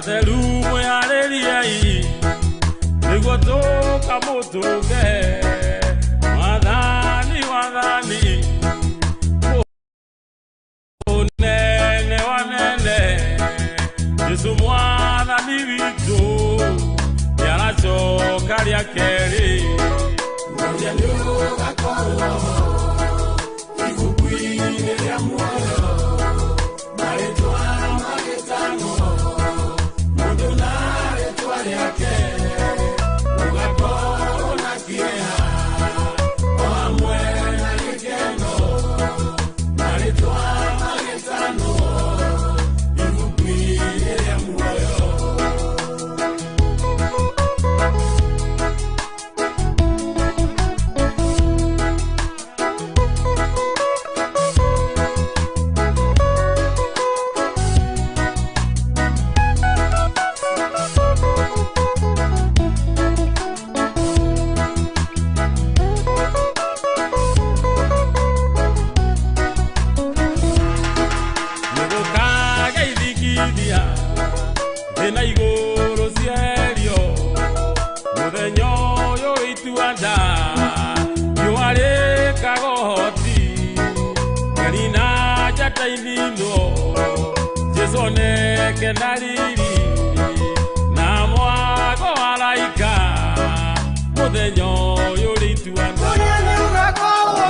Atheru mwĩharĩriei nĩguo tũkamũtũnge Mwathani wathani Mũnene wa nene Jesũ mwathani witũ nĩaracoka rĩa kerĩ. Ũrĩa nĩũgakorwo ibuku-inĩ rĩa muoyo, marĩtwa magĩtanwo, mũndũ na rĩtwa rĩake, ũgakorwo na kĩeha o hamwe na gĩkeno, marĩtwa magĩtanwo ibuku-inĩ rĩa muoyo. Nĩgũkagĩa ithingithia thĩ na igũrũ cieherio mũthenya ũyũ itua nda riũa rĩkagohoti mweri na njata ininwo Jesũ oneke na riri na mwago wa araika mũthenya ũyũ rĩ itua nda. Ũrĩa nĩũgakorwo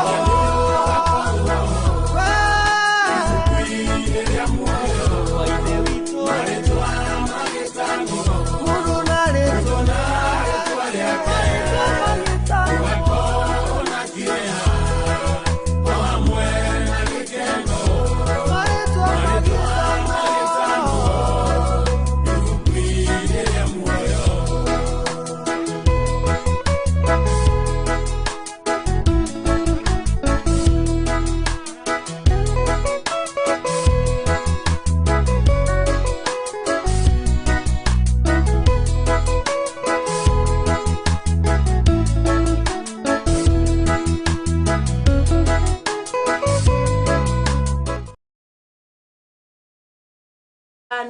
Ibuku-inĩ rĩa muoyo, wa Ithe witũ, marĩtwa magĩtanwo, mũndũ na rĩtwa na rĩtwa rĩake, ũgakorwo na kĩeha o hamwe na gĩkeno, marĩtwa magĩtanwo. ibuku-inĩ rĩa muoyo.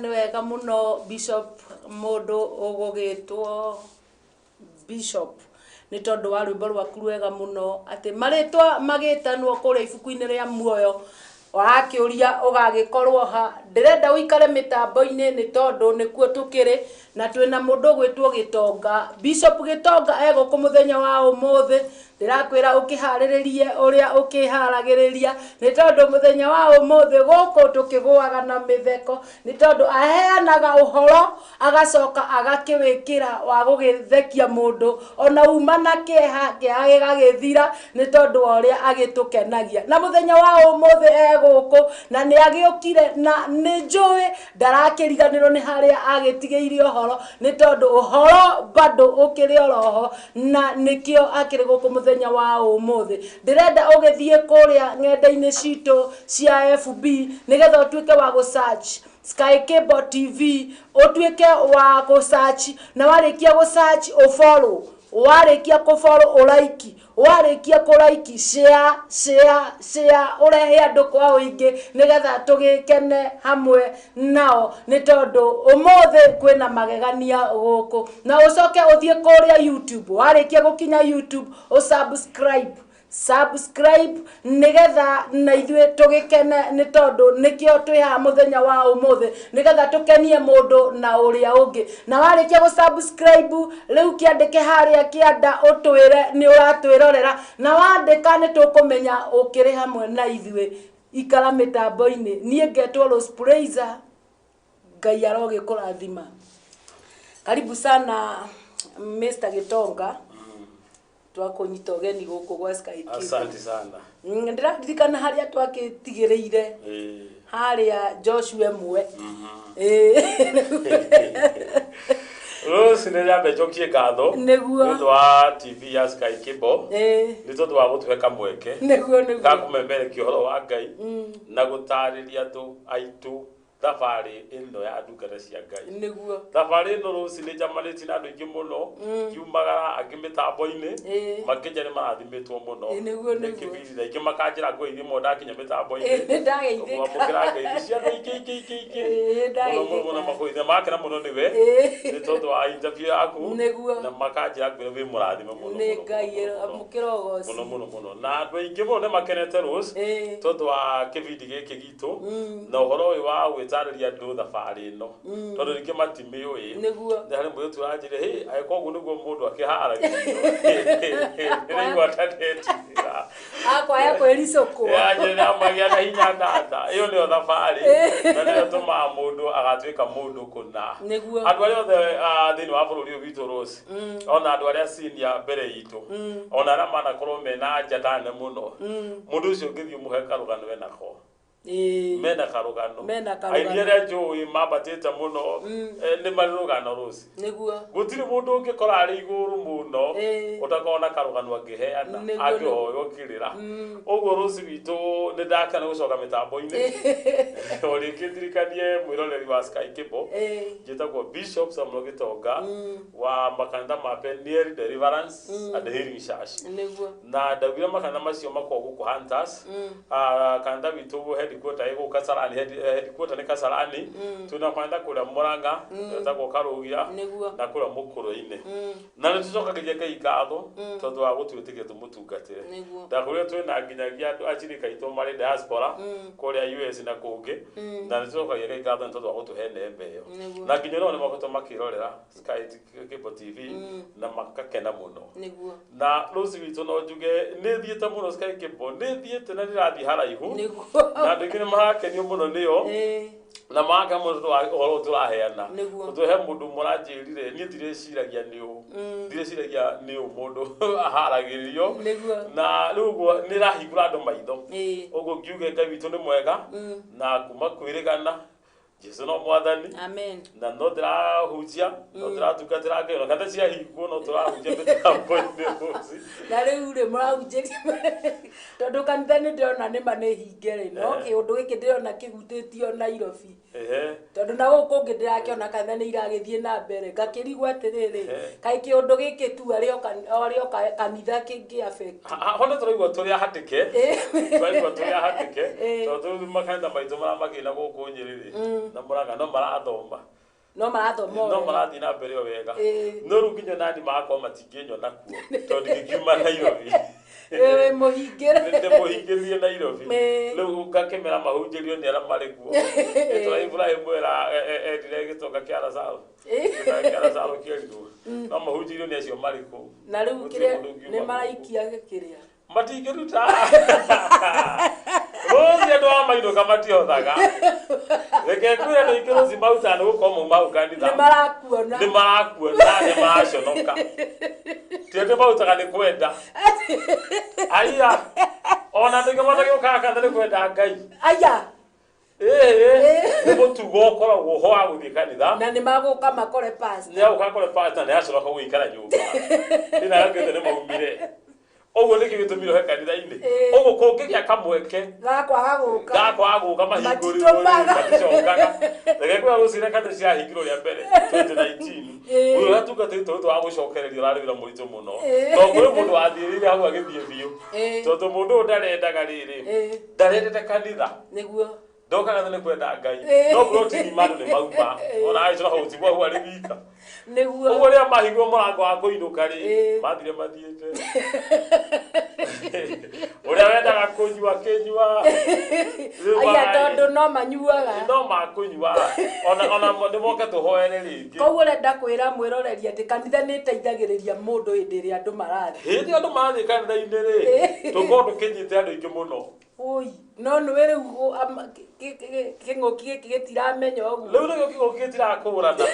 Nĩ wega mũno Bishop, mũndũ ũgũgĩtwo Bishop, nĩ tondũ wa rwĩmbo rwaku rwega mũno atĩ marĩtwa magĩtanwo kũrĩa ibuku-inĩ rĩa muoyo. Ũrakĩũria ũgagĩkorwo ha? Ndĩrenda ũikare mĩtambo-inĩ nĩ tondũ nĩkuo tũkĩrĩ na twĩna mũndũ ũgwĩtwo Gĩtonga. Bishop Gĩtonga egũkũ mũthenya wa ũmũthĩ. Ndĩrakwĩra ũkĩharĩrĩrie ũrĩa ũkĩharagĩrĩria nĩ tondũ mũthenya wa ũmũthĩ gũkũ tũkĩgũaga na mĩtheko nĩ tondũ aheanaga ũhoro agacoka agakĩwĩkĩra wa gũgĩthekia mũndũ ona uma na kĩeha, kĩeha gĩgagĩthira nĩ tondũ wa ũrĩa agĩtũkenagia. Na mũthenya wa ũmũthĩ egũkũ na nĩ agĩũkire na nĩ njũĩ ndarakĩriganĩrwo nĩ harĩa agĩtigĩirie ũhoro nĩ tondũ ũhoro bado ũkĩrĩ oroho na nĩkĩo akĩrĩ gũkũ mũthenya wa ũmũthĩ. Ndĩrenda ũgĩthiĩ kũrĩa ng'enda-inĩ citũ cia FB nĩgetha ũtuĩke wa gũ search Sky Cable TV, ũtuĩke wa gũ search, na warĩkia gũ search ũ follow, warĩkia kũ follow ũ like, warĩkia kũ like share, share, share, ũrehe andũ kwa ũingĩ nĩgetha tũgĩkene hamwe nao nĩ tondũ ũmũthĩ kwĩna magegania gũkũ. Na ũcoke ũthiĩ kũrĩa YouTube, warĩkia gũkinya YouTube ũ subscribe, subscribe nĩgetha na ithuĩ tũgĩkene nĩ tondũ nĩkĩo twĩ haha mũthenya wa ũmũthĩ nĩgetha tũkenie mũndũ na ũrĩa ũngĩ. Na warĩkia gũ subscribe rĩu kĩandĩke harĩa kĩanda ũtwĩre nĩ ũratwĩrorera, na wandĩka nĩ tũkũmenya ũkĩrĩ hamwe na ithuĩ. Ikara mĩtambo-inĩ, niĩ ngetwo Rose Praiser, Ngai arogĩkũrathima. Karibu sana Mr. Gĩtonga, twakũnyita ũgeni gũkũ gwa Sky Cable. Asante sana. Ndĩraririkana harĩa twagĩtigĩrĩire harĩa Joshua ĩmwe. Rose, nĩ nyambe njokie ngatho Nĩguo. nĩ ũndũ wa TV ya Sky Cable nĩ tondũ wa gũtũhe kamweke Nĩguo ga nĩguo kũmemerekia ũhoro wa Ngai na gũtarĩria andũ aitũ Thabarĩ ĩno ya ndungata cia Ngai. Nĩguo. Thabarĩ ĩno rũci nĩ njamanĩtie na andũ aingĩ mũno, ngiumagara angĩ mĩtambo-inĩ, makĩnja nĩ marathimĩtwo mũno. Nĩguo, Nĩ nĩguo. kĩbindi, na aingĩ makanjĩra ngũgeithie mũno ndakinya mĩtambo-inĩ. Nĩ ndageithĩka. Kwamũkĩra ngeithi cia andũ aingĩ aingĩ aingĩ aingĩ. Nĩ Mũno mũno mũno ndageithĩka. makũgeithia, makena mũno nĩwe nĩ tondũ wa interview yaku. Nĩguo. Na makanjĩra ngwĩre wĩ mũrathime mũno Nĩ mũno, Ngai mũno, mũno. amũkĩra ũgoci. Mũno mũno mũno. Na andũ aingĩ mũno nĩ makenete Rose tondũ wa kĩbindi gĩkĩ gitũ na ũhoro ũyũ wa gwĩtarĩria andũ thabarĩ ĩno, tondũ rĩngĩ matimĩũĩ. Nĩguo. Nĩ harĩ mũirĩtu ũranjĩrire, "Hĩ, angĩkorwo ũguo nĩguo mũndũ akĩharagĩrio, nĩraigua ta ndetigĩra." Akwaya kwĩricũkwo. Yanjĩrire amagĩa na hinya ndanda ĩyo nĩyo thabarĩ, na nĩyo ĩtũmaga mũndũ agatuĩka mũndũ kũna. Nĩguo. Andũ arĩa othe thĩinĩ wa bũrũri ũyũ witũ Rose, ona andũ arĩa senior mbere itũ, ona arĩa manakorwo mena njata nene mũno, mũndũ ũcio ũngĩthiĩ ũmũhe karũgano enako. Mena karũgano. Mena karũgano. Aini arĩa njũĩ mambatĩte mũno, nĩ marĩ rũgano Rose. Nĩguo. Gũtirĩ mũndũ ũngĩkora arĩ igũrũ mũno ũtakorwo na karũgano angĩheana, Nĩguo, angĩhoywo kĩrĩra. Ũguo Rose witũ nĩ ndakena gũcoka mĩtambo-inĩ. O rĩngĩ ndirikanie mwĩroreri wa Sky Cable, njĩtagwo Bishop Samuel Gitonga wa makanitha ma Peniel Deliverance and Healing Church. Nĩguo. Na ndaugire makanitha macio makoragwo gũkũ Hunters. Kanitha witũ headquarter ĩ gũkũ Kasarani, headquarter nĩ Kasarani. Twĩna kanitha kũrĩa Murang'a, ĩtagwo Karũgia, Nĩguo. na kũrĩa Mũkũrwe-inĩ. Na nĩ tũcokagĩria Ngai ngatho tondũ wa gũtwĩtĩkia tũmũtungatĩre. Nĩguo. Ndakwĩrire twĩna nginyagia andũ acirika aitũ marĩ diaspora kũrĩa US na kũngĩ, na nĩ tũcokagia Ngai ngatho nĩ tondũ wa gũtũhe nembe ĩyo. Nĩguo. Na nginya nao nĩ makoretwo makĩrorera Sky Cable TV na makakena mũno. Nĩguo. Na rũci witũ no njuge nĩ thiĩte mũno Sky Cable, nĩ thiĩte na ndĩrathiĩ haraihu. Nĩguo. Na andũ aingĩ nĩ marakenio mũno nĩyo, na marakena mũno tondũ wa ũhoro ũyũ tũraheana. Nĩguo. Tondũ he mũndũ mũranjĩrire, niĩ ndirĩciragia nĩ ũ, ndirĩciragia nĩ ũ mũndũ aharagĩrĩrio. Nĩguo. Na rĩu ũguo nĩ ĩrahingũra andũ maitho. Ũguo ngiuge Ngai witũ nĩ mwega, na kuma kwĩrĩgana Jesu no mwathani. Amen. Na no ndĩrahunjia, no ndĩratungatĩra Ngai, ona kanitha ciahingwo no tũrahunjia mĩtambo-inĩ rũci. Na rĩu rĩ mũrahunjĩria tondũ kanitha nĩ ndĩrona nĩma nĩ hinge rĩ, no kĩũndũ gĩkĩ ndĩrona kĩhutĩtio Nairobi. Tondũ na gũkũ kũngĩ ndĩrakĩona kanitha nĩ iragĩthiĩ na mbere, ngakĩrigwo atĩrĩrĩ, kaĩ kĩũndũ gĩkĩ tu arĩ o kanitha kĩngĩ affect. Ho nĩ tũraigua tũrĩ ahatĩke, tũraigua tũrĩ ahatĩke, tondũ rĩu makanitha maitũ marĩa makĩrĩ na gũkũ Nyĩrĩ rĩ, na Murang'a no marathoma. No marathoma o No wega. marathiĩ na mbere o wega. No rĩu nginya nani magakorwo matingĩnyona kuo tondũ ndingĩkiuma Nairobi. Wĩ mũhingĩre. Nĩ mũhingĩrie Nairobi. Rĩu ngakĩmera mahunjĩrio nĩ arĩa marĩ kuo. Ĩtũra Ibrahim era endire gĩtonga kĩa Lazaro. Gĩtonga kĩa Lazaro kĩerirwo. No mahunjĩrio nĩ acio marĩ kũu. Na rĩu Gũtirĩ kĩrĩa mũndũ ũngiuma nĩ gũkũ. maraikia kĩrĩa. Matingĩruta. Rũci andũ a mainũka matihothaga. Reke ngwĩre andũ aingĩ rũci marutaga nĩ gũkorwo mauma hau kanitha. Nĩ marakuona. Nĩ marakuona, nĩ maraconoka. Ti atĩ marutaga nĩ kwenda. Aya. Ona andũ aingĩ matagĩũkaga kanitha nĩ kwenda Ngai. Aya. Nĩ mũtugo ũkoragwo ho wa gũthiĩ kanitha. Na nĩ magũka makore pastor. Nĩ agũka akore pastor, nĩ aconoka gũikara nyũmba. Ĩna arĩa nĩ maumire. Ũguo nĩkĩo gĩtũmire ũhe kanitha-inĩ. Ũguo kũngĩgĩa kamweke Gakwaga gũka. Gakwaga gũka mahingũrĩrwo rĩ, Matitũmaga. maticokaga. Reke ngwĩre rũcinĩ kanitha ciahingirwo rĩa mbere 2019. Ũyũ ũrĩa tungatĩte ũndũ wa gũcokereria ũrarĩ wĩra mũritũ mũno. Tondũ kũrĩ mũndũ wathiĩrĩire hau agĩthiĩ biũ. Tondũ mũndũ ũyũ ndarendaga rĩrĩ, ndarendete kanitha. Nĩguo. Ndokaga nĩ kwenda Ngai. No ploti ni andũ nĩ mauma. Ona agĩcoka gũtigwo hau arĩ wika. Nĩguo. Ũguo rĩrĩa mahingũrwo mũrango wa kũinũka rĩ, mathire mathiĩte. Ũrĩa wendaga kũnyua akĩnyua. Rĩu Aya tondũ no manyuaga. No makũnyua. Ona nĩ moke tũhoere rĩngĩ. Koguo ũrenda kwĩra mwĩroreri atĩ kanitha nĩ ĩteithagĩrĩria mũndũ hĩndĩ ĩrĩa andũ marathiĩ. Hĩndĩ ĩrĩa andũ marathiĩ kanitha-inĩ rĩ, tũkorwo tũkĩnyite andũ aingĩ mũno. Oi, no nĩwe rĩu kĩng'ũki gĩkĩ gĩtiramenya ũguo. Rĩu nĩkĩo kĩng'ũki gĩtirakũrana.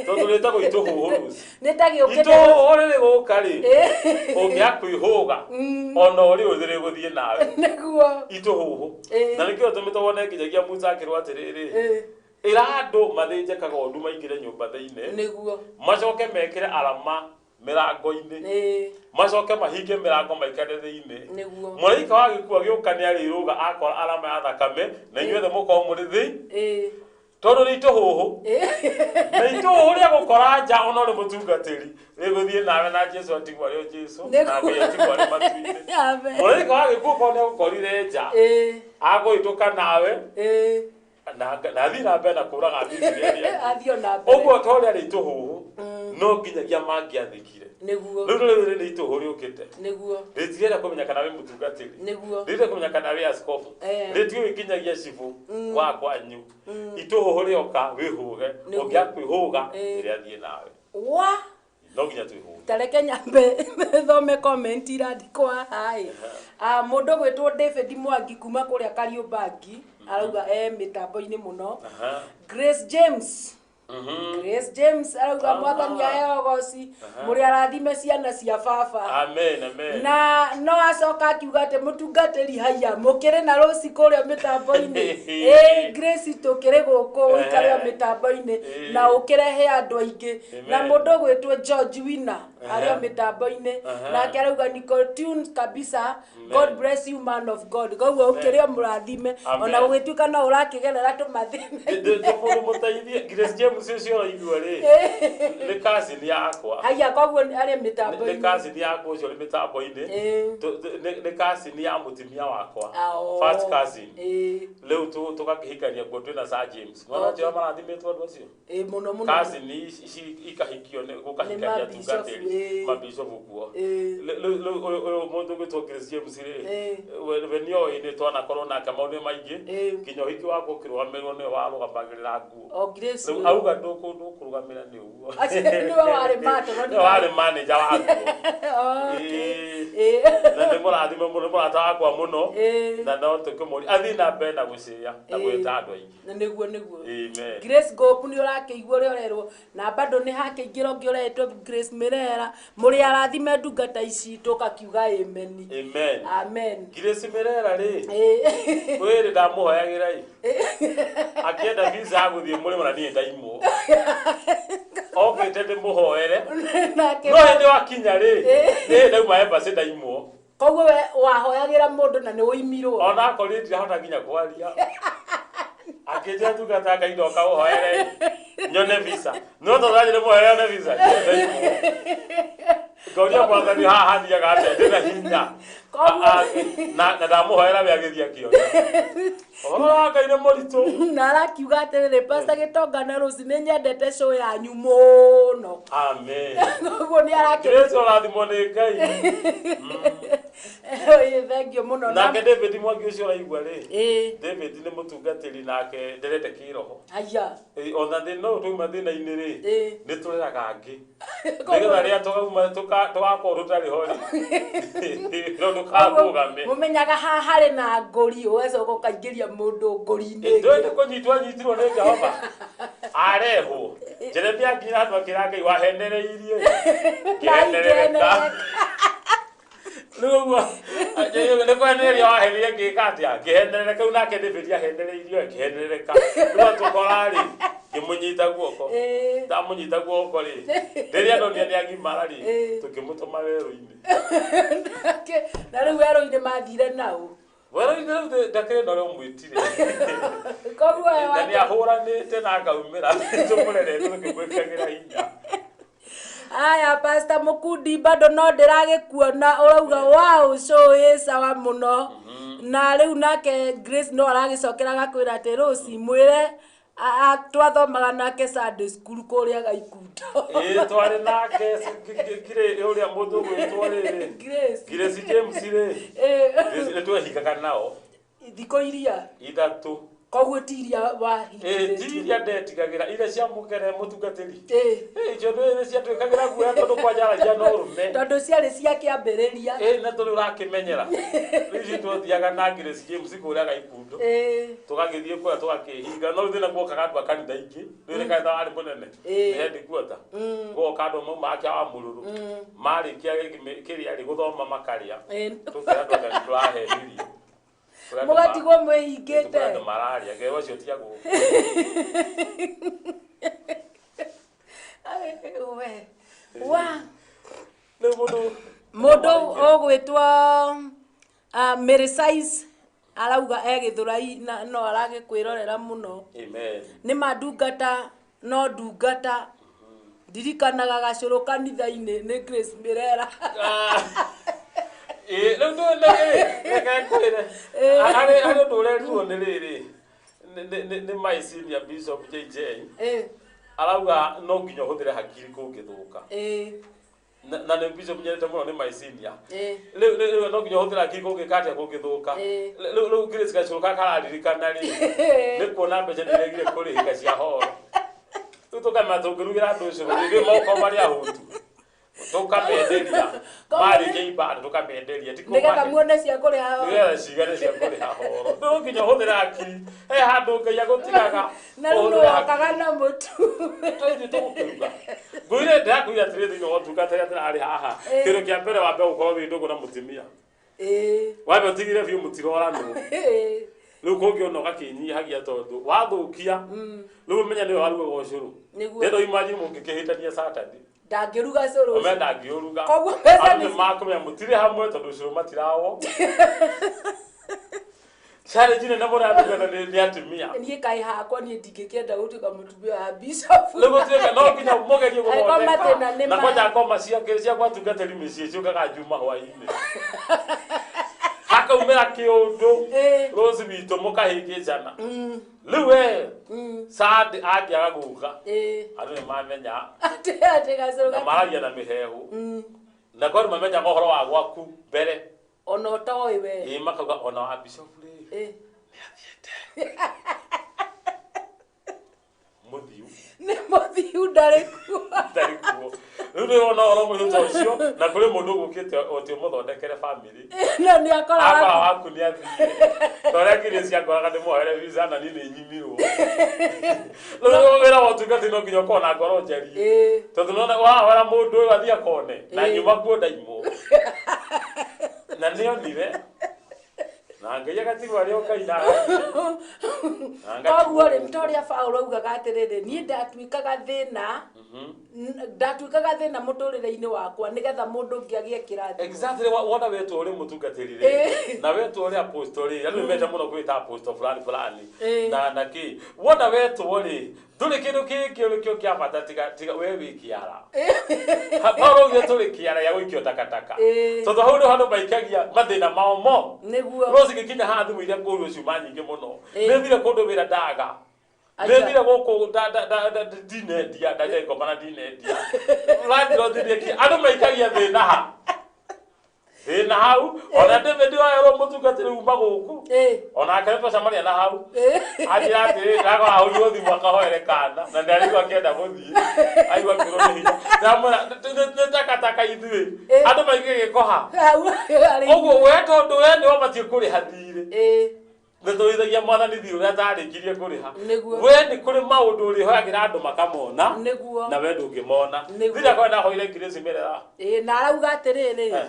Tondũ rĩtagwo itũhũhũ rũci. Nĩ ta gĩũkĩte. Itũhũhũ rĩrĩ gũka rĩ, ũngĩaga kwĩhũga, ona ũrĩ ũthĩ rĩgũthiĩ nawe. Nĩguo. Itũhũhũ. Na nĩkĩo tũmĩte wone nginyagia Musa akĩrwo atĩrĩrĩ, ĩra andũ mathĩnje kagondu maingĩre nyũmba thĩinĩ. Nĩguo. Macoke mekĩre arama mĩrango-inĩ. Macoke mahinge mĩrango maikare thĩinĩ. Nĩguo. Mũraika wa gĩkuũ agĩũka nĩ arĩrũga akora arama ya thakame na inyuothe mũkorwo mũrĩ thĩ. Tondũ nĩ itũhũhũ. Na itũhũhũ rĩa gũkora nja ona ũrĩ mũtungatĩri rĩgũthiĩ nawe na Jesu atigwo arĩ o Jesu na Ngai atigwo arĩ matu-inĩ. Amen. Mũraika wa gĩkuũ korwo nĩ agũkorire nja agũhĩtũka nawe na athiĩ na mbere na kũraga Amisiri arĩa angĩ. Athiĩ ona mbere. Ũguo to rĩarĩ itũhũhũ no nginyagia mangĩathĩkire. Nĩguo. Rĩu rĩrĩ nĩ itũhũhũ rĩũkĩte. Nĩguo. Rĩtirenda kũmenya kana wĩ mũtungatĩri. Nĩguo. Rĩtirenda kũmenya kana wĩ askobu. Rĩtiũĩ nginyagia cibũ wa kwanyu. Itũhũhũ rĩoka wĩhũge. Nĩguo. Ũngĩaga kwĩhũga rĩathiĩ nawe. Wa No nginya twĩhũge. tareke nyambe thome comment irandĩkwo haha ĩ. Ah, mũndũ gwĩtwo David Mwangi kuma kũrĩa Kariũmbangi arauga e mĩtambo-inĩ mũno. Grace James. Grace James arauga mwathani aheo ũgoci mũrĩ arathime ciana cia baba. Amen, amen. Na no acoka akiuga atĩ mũtungatĩri haiya mũkĩrĩ na rũci kũrĩa mĩtambo-inĩ. Ĩ Grace tũkĩrĩ gũkũ ũikare o mĩtambo-inĩ na ũkĩrehe andũ aingĩ. Na Amen. mũndũ ũgwĩtwo George Wina arĩ o mĩtambo-inĩ nake arauga niko tune kabisa. God bless you man of God. Koguo ũkĩrĩ o mũrathime Amen. ona gũgĩtuĩka no ũrakĩgerera tũmathĩna. Mũndũ mũteithie Grace James ũcio ũraigua rĩ nĩ cousin yakwa. Haiya koguo arĩ Nĩ mĩtambo-inĩ. cousin yakwa ũcio ũrĩ mĩtambo-inĩ. Nĩ cousin ya mũtumia wakwa. Ao. First cousin. Rĩu tũgakĩhikania kuo twĩna Sir James. Nĩwona Okay. njĩra marathimĩtwo andũ acio? Ĩ mũno mũno. Cousin ici ikahikio nĩ gũkahikania Nĩ mabishopu, atungatĩri mabishopu kuo. Rĩu ũyũ mũndũ ũgwĩtwo Grace James rĩ we nĩoĩ nĩ twanakorwo nake maũndũ maingĩ nginya ũhiki wakwa ũkĩrũgamĩrĩrwo nĩwe warũgamagĩrĩra nguo. O Grace. Rĩu auga ndũkũrũgamĩra nĩ ũguo. Acio nĩwe warĩ matron. Nĩwe warĩ manager wa nguo. Okay. Na nĩ mũrathime mũno, nĩ mũrata wakwa mũno. Na no tũkĩmũria athiĩ na mbere na gũcĩa na gwĩta andũ aingĩ. Na nĩguo nĩguo. Amen. Grace Gopu nĩ ũrakĩigua ũrĩa ũrerwo na bado nĩ hakĩingĩra ũngĩ ũretwo Grace Mirera mũrĩ arathime ndungata ici tũkakiuga amen. Amen. Amen. Grace Mirera rĩ kwĩrĩ ndamũhoyagĩra ĩ akĩenda visa ya gũthiĩ mũrĩmo na niĩ ndaimwo okĩte ndĩmũhoere Nake no hĩndĩ wakinya rĩ nĩ ndauma embassy ndaimwo. Koguo we wahoyagĩra mũndũ na nĩ ũimirwo. Ona akorire ndirahota nginya kwaria akĩnjĩra ndungata Ngai ndoka ũhoere nyone visa no tondũ ndanjĩra mũhoere nyone visa ndaimwo. Ngoria mwathani haha hathiaga atĩa ndĩna hinya. Na ndamũhoera we agĩthiĩ akĩona ũhoro wa Ngai nĩ mũritũ. Na arakiuga atĩrĩrĩ Pastor Gĩtonga na Rose nĩ nyendete show yanyu mũno. Amen. Koguo nĩ arakĩ Grace ũrathimwo nĩ Ngai. Thank you mũno. Nake David Mwangi ũcio ũraigua rĩ David nĩ mũtungatĩri nake nderete kĩroho. Haiya. Ona thĩna ũyũ twauma thĩna-inĩ rĩ nĩ tũreraga angĩ nĩgetha rĩrĩa tũkauma tũgakorwo tũtarĩ ho rĩ no ndũkarũgame. Mũmenyaga haha harĩ na ngũri ũgacoka ũkaingĩria mũndũ ngũri-inĩ. Ndũĩ nĩ kũnyitwo anyitirwo nĩ Jehova arehwo Jeremia akinya handũ akĩra Ngai wahenereirie ngĩhenerereka. Rĩu ũguo nĩ kũhenereria wahenereria ngĩka atĩa ngĩhenerereka. Rĩu nake David ahenereirio akĩhenerereka. Rĩu atũkora rĩ ngĩmũnyita guoko ndamũnyita guoko rĩ rĩrĩa ndonire nĩ agimara rĩ tũkĩmũtũma werũ-inĩ. Na rĩu werũ-inĩ mathire nao. Werũ-inĩ rĩu ndakĩrĩ na ũrĩa ũmwĩtire. Koguo na nĩ ahũranĩte na akaumĩra tũmũrerete tũkĩmwĩkagĩra hinya. Aya Pastor Mukundi bado no ndĩragĩkuona ũrauga wow show ĩ sawa mũno. Na rĩu nake Grace no aragĩcokera agakwĩra atĩ Rose mwĩre twathomaga nake Sunday school kũrĩa Gaikundo. Ĩ twarĩ nake ngirĩ ũrĩa mũndũ ũgwĩtwo rĩrĩ Grace. Grace James rĩ nĩ twehingaga nao Thikũ iria ithatũ. Koguo ti iria wahingĩrĩtie. Ti iria ndetigagĩra iria cia mũkere mũtungatĩri. Icio nĩ ciatwĩkagĩra guoya tondũ kwanjaragia no ũrũme. Tondũ ciarĩ cia kĩambĩrĩria. Na tondũ ũrakĩmenyera. Rĩu icio twathiaga na Grace James kũrĩa Gaikundo. Tũgagĩthiĩ kũrĩa tũgakĩhinga. No rĩu thĩna guokaga andũ a kanitha ingĩ. Rĩu nĩ kanitha warĩ mũnene. Nĩ headquarter. Guoka andũ maumaga kĩa wa mũrũrũ. Marĩkia kĩrĩa rĩ gũthoma makarĩa. Tũkera andũ anga nĩtũrahenirio. Mũgatigwo mwĩhingĩte. Andũ mararia ngewa ũcio tia gũkũ. Wa Rĩu mũndũ mũndũ ũgwĩtwo Mary Size Arauga e Gĩthũrai na no aragĩkwĩrorera mũno. Amen. Nĩ ma ndungata no ndungata ndirikanaga gacũrũ kanitha-inĩ nĩ Grace Mirera. Ĩĩ, rĩu reke ngwĩre, harĩ ũndũ ũrerirwo nĩ rĩrĩ, nĩ my senior Bishop JJ. Arauga no nginya ũhũthĩre hakiri kũngĩthũka. Na nĩ Bishop nyendete mũno, nĩ my senior. Rĩu no nginya ũhũthĩre hakiri kũngĩka atĩa, kũngĩthũka. Rĩu Grace gacũrũ gaka kararirikana rĩ, nĩ kuona mbeca nĩ iregire kũrĩhĩka cia horo. Rĩu tũkamenya tũngĩrugĩra andũ ũcũrũ rĩ, moko marĩ ahũtu, tũkamenderia marĩkia ibada, tũkamenderia ti nĩgetha kũmahe. Muone cia kũrĩha. Nĩgetha cigane cia kũrĩha horo. No nginya ũhũthĩre hakiri, he handũ Ngai agũtigaga. Na rĩu Ũhũthĩre nĩwokaga na mũtu. Tũithuĩ tũgũkĩruga, ngwĩre, ndĩrakwĩra atĩrĩ, thĩinĩ wa ũtungata ũrĩa ndĩrarĩ haha, kĩndũ kĩa mbere wambe gũkorwo wĩ ndũgũ na mũtumia, wambe ũtigire biũ mũtiroranwo. Rĩu kũngĩona ũgakĩnyihagia, tondũ wathũkia rĩu ũmenya nĩwe warugaga ũcũrũ. Rĩndo imagine mũngĩkĩhĩtania Saturday, ndangĩruga cũrũ. Ũmenya ndangĩũruga. Koguo mbeca Andũ nĩ makũmenya mũtirĩ hamwe, tondũ ũcũrũ matirawo. Challenge nene mũno ya ndungata nĩ atumia. Niĩ kaĩ hakwa niĩ ndingĩkĩenda gũtuĩka mũtumia wa bishop. Rĩu gũtuĩka no nginya mũgerie Angĩkorwo mathĩna gũthondeka nĩ na kwanja ngoma ciake cia gwatungatĩri mĩciĩ ciũkaga njuma hwaĩ-inĩ, hakaumĩra kĩũndũ. Rũci witũ mũkahĩngĩcana. Rĩu we Sunday angĩaga gũka, andũ nĩ mamenya. Atĩ gacũrũ Na maragia na mĩhehu, na kwani mamenyaga ũhoro wa gwaku mbere. Ona ũtoĩ we. Ĩ, makauga ona wa bishop rĩ, mũthiu. Nĩ mũthiu, ndarĩ kuo. Ndarĩ kuo. Rĩu nĩ wona ũhoro mũhiũ ta ũcio, na kũrĩ mũndũ ũgũkĩte ũtĩ ũmũthondekere family. Na nĩ akora akora waku nĩ athire, ta ũrĩa nginya ciakoraga ndĩmwohere visa na niĩ nĩ nyimirwo. Rĩu wĩra wa ũtungati no nginya ũkorwo na ngoro njariĩ, tondũ nona wahora mũndũ ũyũ athiĩ akone na nyuma kuo ndaimwo na nĩonire na Ngai agatigwo arĩ o Ngai na na Koguo rĩ, ngatigwo. ta ũrĩa Paũlũ augaga atĩrĩrĩ, niĩ ndatuĩkaga thĩna, ndatuĩkaga thĩna mũtũrĩre-inĩ wakwa nĩgetha mũndũ ũngĩ agĩe kĩrathimo. Exactly, wona wetwo ũrĩ mũtungatĩri rĩ, na wetwo ũrĩ apostle rĩ, andũ nĩmendete mũno kwĩta apostle fulani fulani. Na kĩ wona wetwo rĩ, ndũrĩ kĩndũ kĩngĩ ũrĩ kĩo kĩa bata tiga we wĩ kĩara. Paulo augire tũrĩ kĩara gĩa gũikio takataka, tondũ hau nĩho andũ maikagia mathĩna mao mo. Nĩguo. Rose gĩkinya haha, thimũ iria ngũrwo ciuma nyingĩ mũno. Ĩĩ. Nĩ thire kũndũ wĩra ndaga. Acha. Nĩ thire gũkũ ndinendia ndagekoma na ndinendia landlord nĩki andũ maikagia thĩna ha thĩna hau. Ona David waerwo mũtungatĩri uma gũkũ, onake nĩ twacemania na hau, anjĩra atĩrĩ, ndakora ahũrirwo thimũ akahoere kana na ndarĩigua akĩenda gũthiĩ, aigua akĩrwo nĩ hinya. Ndamwĩra nĩ takataka ithuĩ, andũ maige gĩko ha. Hau arĩ. Ũguo we tondũ we nĩwe ũbatiĩ kũrĩha thirĩ, nĩ tũrithagia mwathani thirĩ ũrĩa atarĩkirie kũrĩha. Nĩguo. We nĩ kũrĩ maũndũ ũrĩhoyagĩra andũ makamona, Nĩguo. na we ndũngĩmona. Nĩguo. Thirĩ akorwo ndahoire Grace Merera. Ĩĩ, na arauga atĩrĩrĩ,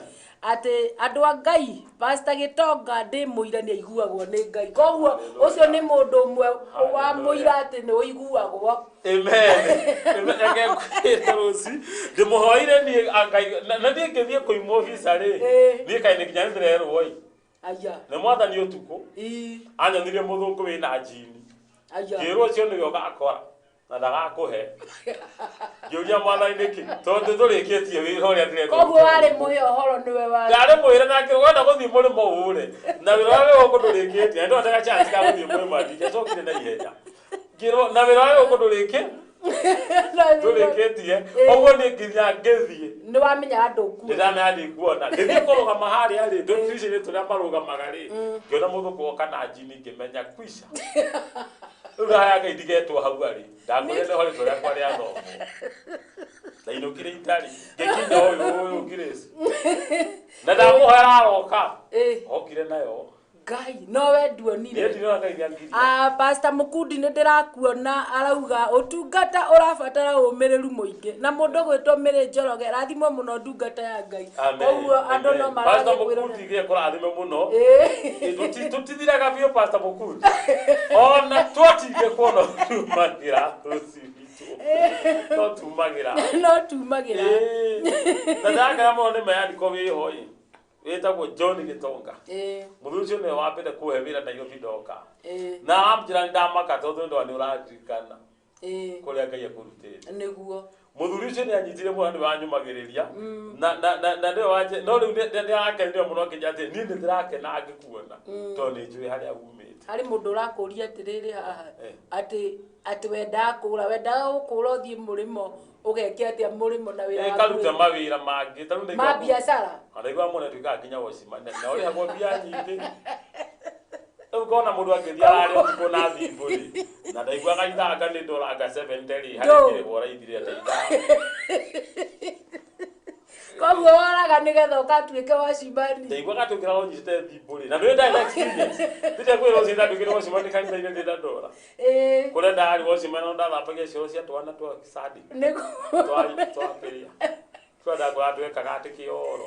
atĩ andũ a Ngai, Pastor Gĩtonga ndĩ mũira nĩ aiguagwo nĩ Ngai, koguo ũcio nĩ mũndũ ũmwe wa mũira atĩ nĩ ũiguagwo. Amen. Amen. Reke ngwĩre, Rũci ndĩmũhoire niĩ a Ngai, na niĩ ngĩthiĩ kũimwo visa rĩ, niĩ kaĩ nĩ nginya nĩndĩrerwo ĩ, Aya. nĩ mwathani ũtukũ anyonirie mũthũngũ wĩna njini. Aya. Ngĩrwo ũcio nĩwe ũgakora na ndagakũhe. Ngĩũria mwathani nĩkĩ, tondũ tũrĩkĩtie wĩra ũrĩa ndĩrenda. Koguo warĩ mũhe ũhoro nĩwe wa Ndarĩ mwĩre nake wenda gũthiĩ mũrĩmo ũre na wĩra ũrĩa wĩ gũkũ ndũrĩkĩtie, na ndondaga chance ka gũthiĩ mũrĩmo, ndingĩacokire na ihenya. Ngĩrwo na wĩra ũrĩa wĩ gũkũ ndũrĩkĩtie, ũguo niĩ nginya ngĩthiĩ. Nĩ wamenyaga ndũkuo. Ndĩramenya ndikuona ngĩthiĩ kũrũgama harĩa rĩ, ndũrica-inĩ tũrĩa marũgamaga rĩ, ngĩona mũthũngũ oka na njini, ngĩmenya kwisha. Rĩu ndahaya Ngai ndigetwo hau arĩ, ndangũrire nĩho rĩtwa rĩakwa rĩathomwo. Ndainũkire itarĩ ngĩkinya ũyũ Grace, na ndamũhoera aroka, okire nayo. Ngai no we nduonire. Niĩ ndirona Ngai nĩangiria. Ah, Pastor Mukundi nĩ ndĩrakuona, arauga ũtungata ũrabatara ũmĩrĩru mũingĩ, na mũndũ gwĩtwo Mĩrĩ Njoroge, rathimwo mũno ndungata ya Ngai. Amen. Koguo andũ no Amen. Pastor marathiĩ Mukundi gä kũrathime mũno. Ĩĩ. Tũtithiraga biũ, Pastor Mukundi, ona twatinge kuona tumagĩra rũciũ witũ no tumagĩra. No tumagĩra. Na ndakena mũno nĩ mayandĩko wĩho ĩ. Wĩtagwo John Gĩtonga. Mũthuri ũcio nĩwe wambere kũhe wĩra Nairobi ndoka. Na amnjĩra nĩ ndamaka tondũ nĩ nĩ ũrandirikana kũrĩa Ngai akũrutĩte. Mũthuri ũcio nĩ anyitire mũno nĩ wanyũmagĩrĩria na nĩwe wanje, no rĩu nĩ arakenire mũno akĩnjĩra atĩ niĩ nĩ ndĩrakena ngĩkuona tondũ nĩ njũĩ harĩa umĩte. Harĩ mũndũ ũrakũria atĩrĩrĩ haha, atĩ wendaga kũra, wendaga gũkũra ũthiĩ mũrĩmo ũgeke atĩa mũrĩmo na wĩra waku? Ngarute mawĩra mangĩ ta rĩu. Ma biacara. Ndaigua mũno tuĩkaga nginya wocimani na ũrĩhagwo mbia nyingĩ. Rĩu ngona mũndũ angĩthiĩ ararĩa ũtukũ na thimbũ rĩ, na ndaiguaga ithanga nĩ ndoranga 70 rĩ, harĩa Ndũ. ngĩrĩhwo raithire atĩa ithaa. Koguo woraga nĩgetha ũgatuĩke wacimani? Ndaiguaga tũngĩra ũnyitĩte thimbũ rĩ, na nĩ ndarĩ na experience ndĩte kwĩra ũcio ndatuĩkire wocimani kanitha-inĩ ndĩ ndora kũrĩa ndarĩ wocimani no ndathambagia cioro cia twana twa sadi twakĩrĩa twendakũra twekaga atĩ kĩoro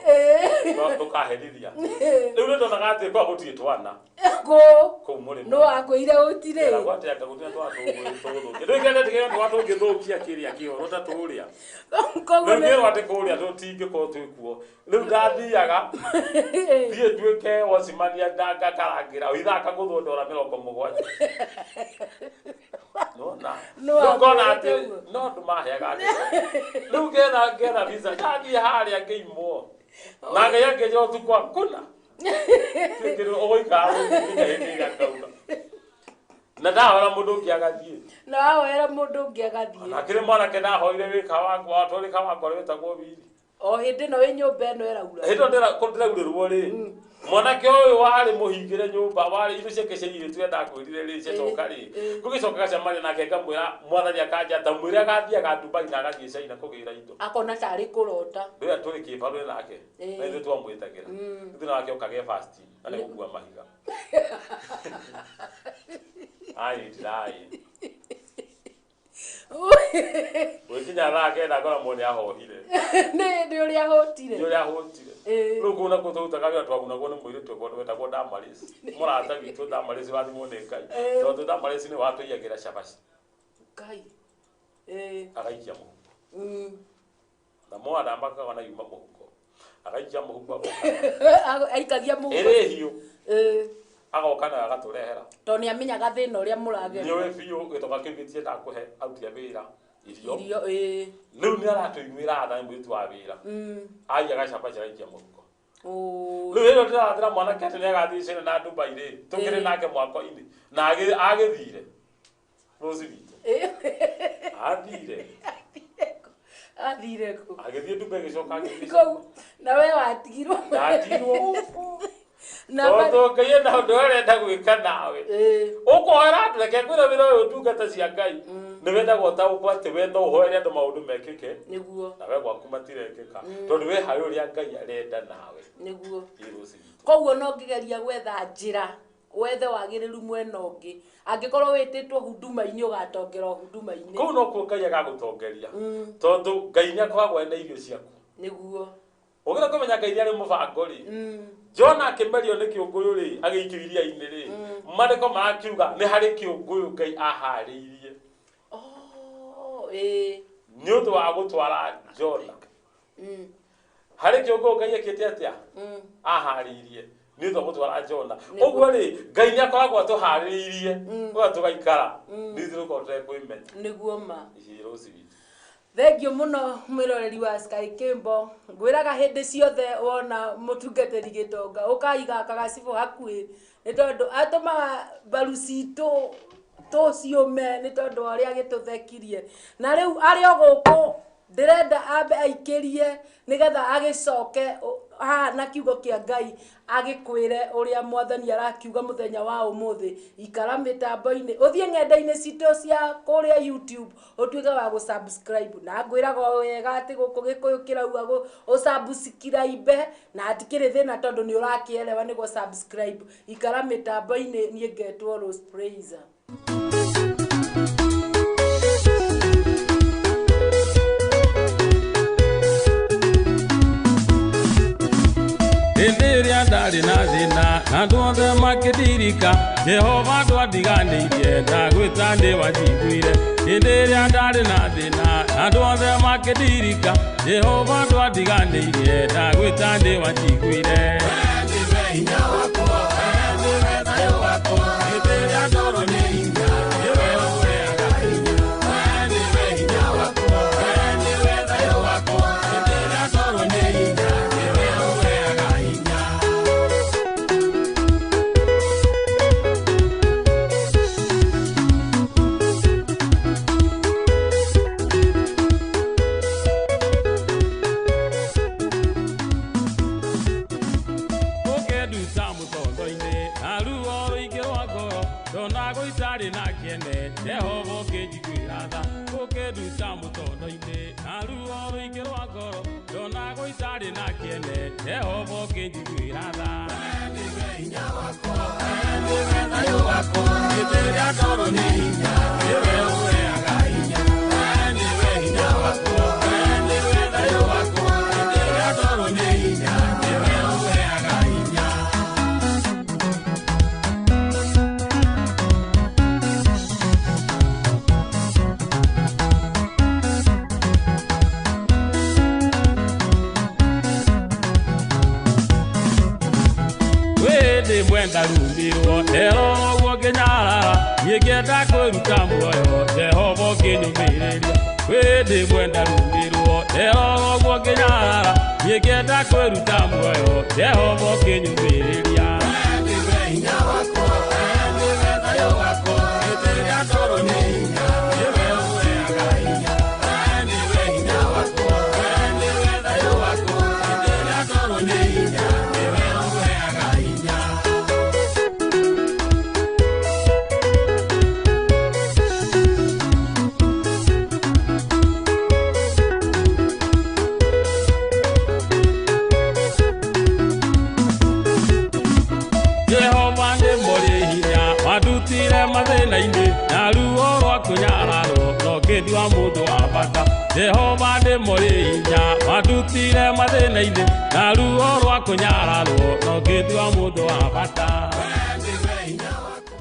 tũkaherithia. Rĩu nĩ ndonaga atĩ kwa gũtirĩ twana Kũ? Kũu mũrĩmo. Nũ wakwĩire gũtirĩ? Ĩragwo atĩ anga gũtirĩ twana tũgũthũkia. Rĩu kĩrĩa ndĩkĩrĩa twana tũngĩthũkia kĩrĩa kĩoro ta tũrĩa. Koguo Rĩu ngĩrwo atĩ kũrĩa tũtingĩkorwo twĩ kuo. Rĩu ndathiaga thiĩ nduĩke wocimania ngakarangĩra o ithaa kagũthwo ndora 70. Nona. Nũ Rĩu ngona wakwĩrĩte atĩ ũguo? no andũ maheaga ndeto. Rĩu ngetha visa ndathiĩ harĩa ngĩimwo. Na Ngai akĩnjĩra ũtukũ hakuna. Tuĩkĩrwo ũgũikara gũkũ nginya hĩndĩ ĩrĩa ngauga. Na ndahora mũndũ ũngĩ agathiĩ. Na wahoera mũndũ ũngĩ agathiĩ. Na kĩrĩ mwanake ndahoire wĩka wakwa watwarĩka wakwa wĩtagwo Wili. O hĩndĩ ĩno wĩ nyũmba ĩno ĩraura. Hĩndĩ ĩyo ndĩraurĩrwo rĩ, mwanake ũyũ warĩ mũhingĩre nyũmba warĩ indo ciake cia irĩtu ĩrĩa ndakwĩrire rĩ ciacoka rĩ, gũgĩcoka gacemania nake ngamwĩra mwathani akanja ta mwĩre agathiaga Dubai na agathiĩ China kũgĩra indo. Akona tarĩ kũrota. Rĩrĩa tũrĩ kĩbarũĩ nake na ithuĩ twamwĩtagĩra ithuĩ nake okage fast na nĩ gũkua mahiga. Ai ndirai gwĩkinya thaa 9 ngora mũndũ nĩ ahohire. Nĩ ũrĩa ahũtire. Nĩ ũrĩa ahũtire. Rĩu kũu nakuo tũrutaga wĩra twagunagwo nĩ mũirĩtu wetagwo Damaris, mũrata witũ Damaris wathimwo nĩ Ngai, tondũ Damaris nĩ watũiyagĩra cabaci. Ngai. Agaikia mũhuko na mwana makaga na yuma mũhuko agaikia mũhuko agoka. Aikagia mũhuko. Ĩrĩ hiũ. Agoka nayo agatũrehera. Tondũ nĩ amenyaga thĩna ũrĩa mũragerera. Nĩũĩ biũ gĩtoka kĩu gĩtiendaga kũhe aruti a wĩra irio. Irio ĩĩ. Rĩu nĩ aratũiguĩra tha nĩ mũirĩtu wa wĩra. Aiyaga cabaci agaikia mũhuko. Rĩu hĩndĩ ĩyo ndĩrathĩra mwanake atĩ nĩ agathiĩ China na Dubai rĩ, tũkĩrĩ nake mwako-inĩ na agĩthire rũci witũ athire. Athire kũ? Agĩthiĩ Dubai agĩcoka agĩthiĩ. Kũu na we watigirwo? Ndatigirwo. Na Tondũ Ngai ena ũndũ arenda gwĩka nawe. Ũkũhoera andũ, reke ngwĩre wĩra ũyũ ndungata cia Ngai nĩ wendaga ũtaũkwo atĩ we no ũhoere andũ maũndũ mekĩke na we gwaku matirekĩka tondũ we harĩ ũrĩa Ngai arenda nawe. Ĩ rũci witũ. Koguo no ngĩgeria gwetha njĩra wethe wagĩrĩru mwena ũngĩ, angĩkorwo wĩtĩtwo huduma-inĩ ũgatongera o huduma-inĩ. Kũu nokuo Ngai agagũtongeria tondũ Ngai nĩ akoragwo ena irio ciaku. Ũngĩenda kũmenya Ngai nĩ arĩ mũbango rĩ, Jona akĩmerio nĩ kĩũngũyũ rĩ, agĩikio iria-inĩ rĩ, maandĩko marakiuga nĩ harĩ kĩũngũyũ Ngai aharĩirie. Oh, ĩĩ. Nĩ ũndũ wa gũtwara Jona. Harĩ kĩũngũyũ Ngai ekĩte atĩa? Aharĩirie nĩ ũndũ wa gũtwara Jona. Ũguo rĩ, Ngai nĩ akoragwo atũharĩirie ũrĩa tũgaikara nĩ ithuĩ tũkorwo tũtekwĩmenya. Nĩguo ma. Ĩĩ rũci witũ. Thengiũ mũno mwĩroreri wa Sky Kimbo, ngwĩraga hĩndĩ ciothe wona mũtungatĩri Gĩtonga ũkaiga kagacibũ hakuhĩ, nĩ tondũ atũmaga mbaru citũ tũciũme nĩ tondũ wa ũrĩa agĩtũthekirie. Na rĩu arĩ o gũkũ ndĩrenda ambe aikĩrie nĩgetha agĩcoke haha na kiugo kĩa Ngai agĩkwĩre ũrĩa mwathani arakiuga mũthenya wa ũmũthĩ. Ikara mĩtambo-inĩ, ũthiĩ ng'enda-inĩ citũ cia kũrĩa YouTube ũtuĩke wa gũ-subscribe, na ngwĩraga o wega atĩ gũkũ Gĩkũyũ kĩrauga ũ-subscribe na hatikĩrĩ thĩna tondũ nĩ ũrakĩelewa nĩguo subscribe. Ikara mĩtambo-inĩ, niĩ ngetwo Rose Praiser. Hĩndĩ ĩrĩa ndarĩ na thĩna na andũ othe makĩndirika, Jehova ndwandiganĩirie, ndagwĩta nĩ wanjiguire. Hĩndĩ ĩrĩa ndarĩ na thĩna Andũ othe makĩndirika Jehova ndwandiganĩirie ndagwĩta nĩ wanjiguire. Wee nĩwe hinya wakwa, wee nĩwe thayũ wakwa, hĩndĩ ĩrĩa ndorwo nĩ hinya, nĩwe ũheaga hinya. Wee nĩwe hinya wakwa, wee nĩwe thayũ wakwa, hĩndĩ ĩrĩa ndorwo nĩ hinya, nĩwe ũheaga hinya. Ũkĩnduta mũtondo-inĩ na ruo rũingĩ rwa ngoro ndonagwo itarĩ na kĩene Jehova ũkĩnjiguĩra tha. Ũkĩnduta mũtondo-inĩ na ruo rũingĩ rwa ngoro ndonagwo itarĩ na kĩene Jehova ũkĩnjiguĩra tha. Wee nĩwe hinya wakwa, wee nĩwe thayũ wakwa, hĩndĩ ĩrĩa ndorwo nĩ hinya, nĩwe ũheaga hinya. Wee nĩwe hinya wakwa, wee nĩwe thayũ wakwa, hĩndĩ ĩrĩa ndorwo nĩ hinya, nĩwe ũheaga hinya. Wĩndĩ mwenda rumirwo nderorwo ũguo ngĩnyarara niĩ ngĩenda kwĩruta muoyo Jehova ũkĩnyũmĩrĩria. Wĩndĩ mwenda rumirwo nderorwo ũguo ngĩnyarara niĩ ngĩenda kwĩruta muoyo Jehova ũkĩnyũmĩrĩria. Wee nĩwe hinya wakwa, wee nĩwe thayũ wakwa, hĩndĩ ĩrĩa ndorwo nĩ hinya, nĩwe ũheaga hinya. Wee nĩwe hinya wakwa, wee nĩwe thayũ wakwa, hĩndĩ ĩrĩa ndorwo nĩ hinya, nĩwe ũheaga hinya. Jehova nĩ mũrĩ hinya wandutire mathĩna-inĩ na ruo rwa kũnyararwo no ngĩndua mũndũ wa bata. Jehova nĩ mũrĩ hinya wandutire mathĩna-inĩ na ruo rwa kũnyararwo no ngĩndua mũndũ wa bata. Wee nĩwe hinya wakwa.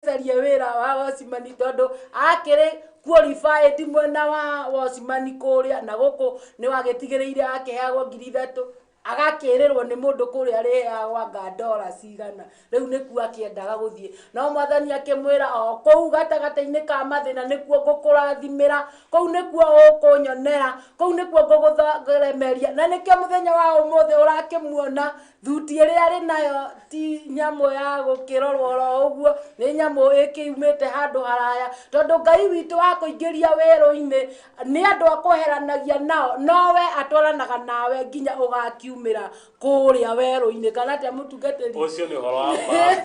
Caria wĩra wa wocimani tondũ akĩrĩ qualified mwena wa wocimani kũrĩa na gũkũ nĩ wagĩtigĩrĩire akĩheagwo 3,000 agakĩrĩrwo nĩ mũndũ kũrĩa arĩheagwo anga ndora cigana rĩu nĩkuo akĩendaga gũthiĩ no mwathani akĩmwĩra o kũu gatagatĩ-inĩ ka mathĩna nĩkuo ngũkũrathimĩra kũu nĩkuo ũkũnyonera kũu nĩkuo ngũgũremeria na nĩkĩo mũthenya wa ũmũthĩ ũrakĩmuona thuti ĩrĩa arĩ nayo ti nyamũ ya gũkĩrorwo oro ũguo nĩ nyamũ ĩkĩumĩte handũ haraya tondũ Ngai witũ wa kũingĩria werũ-inĩ nĩ andũ akweheranagia nao nowe atwaranaga nawe nginya ũgakiumĩra kũrĩa werũ-inĩ kana atĩa mũtungatĩri? Ũcio nĩ ũhoro wa ma,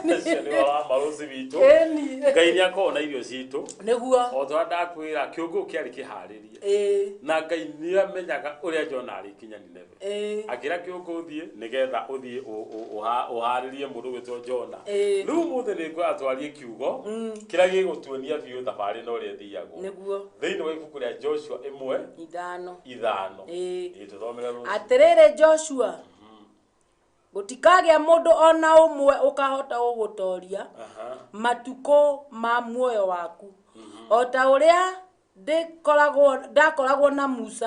ũcio nĩ ũhoro wa ma rũci witũ. Ĩni. Ngai nĩ akoragwo na irio citũ. Nĩguo. O ta ũrĩa ndakwĩra kĩũngũ kĩarĩ kĩharĩrie. Ĩĩ. Na Ngai nĩ amenyaga ũrĩa Jona arĩkinya Nineve. Ĩĩ. Akĩra kĩũngũ ũthiĩ nĩgetha ũthiĩ ũharĩrie mũndũ ũgwĩtwo Jona. Ĩĩ. Rĩu ũmũthĩ nĩ ngwenda twarie kiugo kĩrĩa gĩgũtuonia biũ thabarĩ na ũrĩa ĩthiagwo. Nĩguo. Thĩinĩ wa ibuku rĩa Joshua 1:5. 5. Ĩĩ. Ĩĩ, tũthomere rũciũ. Atĩrĩrĩ Joshua, gũtikagĩa mũndũ ona ũmwe ũkahota gũgũtoria matukũ ma muoyo waku o ta ũrĩa ndakoragwo na Musa.